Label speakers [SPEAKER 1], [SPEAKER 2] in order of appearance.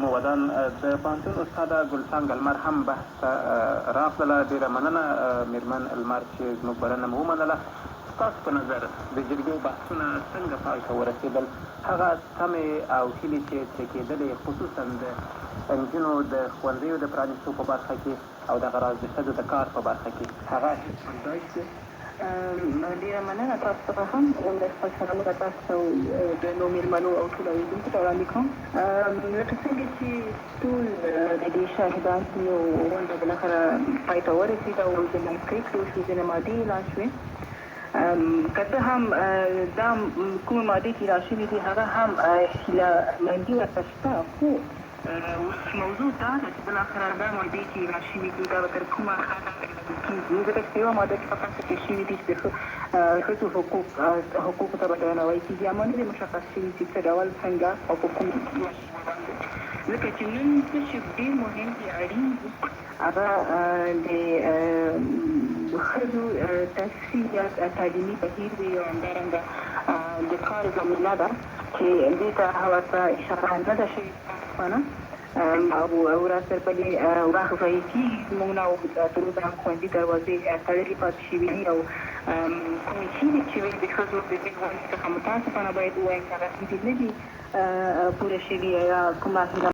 [SPEAKER 1] مو ودان. د پوهنتون استاده ګلڅانګه لمر هم بحث ته راغلله. ډېره مننه مېرمن لمر چې زموږ بلنه مو ومنله. ستاسو په نظر د جرګې بحثونه څنګه پای ته ورسېدل؟ هغه تمې او هیلې چې ترې کېدلې، خصوصاً د نجونو د ښوونځیو د پرانیستو په برخه کې او دغه راز د ښځو د کار په برخه کې، هغه هیلې پر ځای شوې؟
[SPEAKER 2] ډېره مننه تاسو څخه هم. لومړی خپل سلامونه تاسو ته او درنو مېلمنو او ټولو اورېدونکو ته وړاندې کوم. لکه څنګه چې ټول د دې شاهدان دي او غونډه بالاخره پای ته ورسېده او ځینې پرېکړې وشوې، ځینې مادې اعلان شوې. که څه هم دا کومې مادې چې اعلان شوې دي هغه هم هیله مندي ورته شته، خو اوس موضوع دا ده چې بالاخره دا مادې چې اعلان شوې دي دا به تر کومه حده عملي کېږي، ځکه چې په یوه ماده کې فقط ذکر شوي دي چې د ښځو حقوقو ته به درناوی کېږي، اما نه دي مشخص شوي چې څه ډول، څنګه او په کوم مشروع باندې. ځکه چې نن څه چې ډېر مهم دي، اړین دي، هغه د ښځو تحصیل یا تعلیمي بهیر دی او همدارنګه د کار زمینه ده چې دې ته ورته اشاره نه ده شوې متاسفانه، او ورځ تر بلې وخت ضایع کېږي زموږ نه او تر اوسه هم ښوونځي دروازې تړلې پاتې شوې دي او کومې هیلې چې وې د ښځو د دې غونډې څخه متاسفانه باید ووایم چې هغه هیلې نه دي پوره شوي یا کومه هیله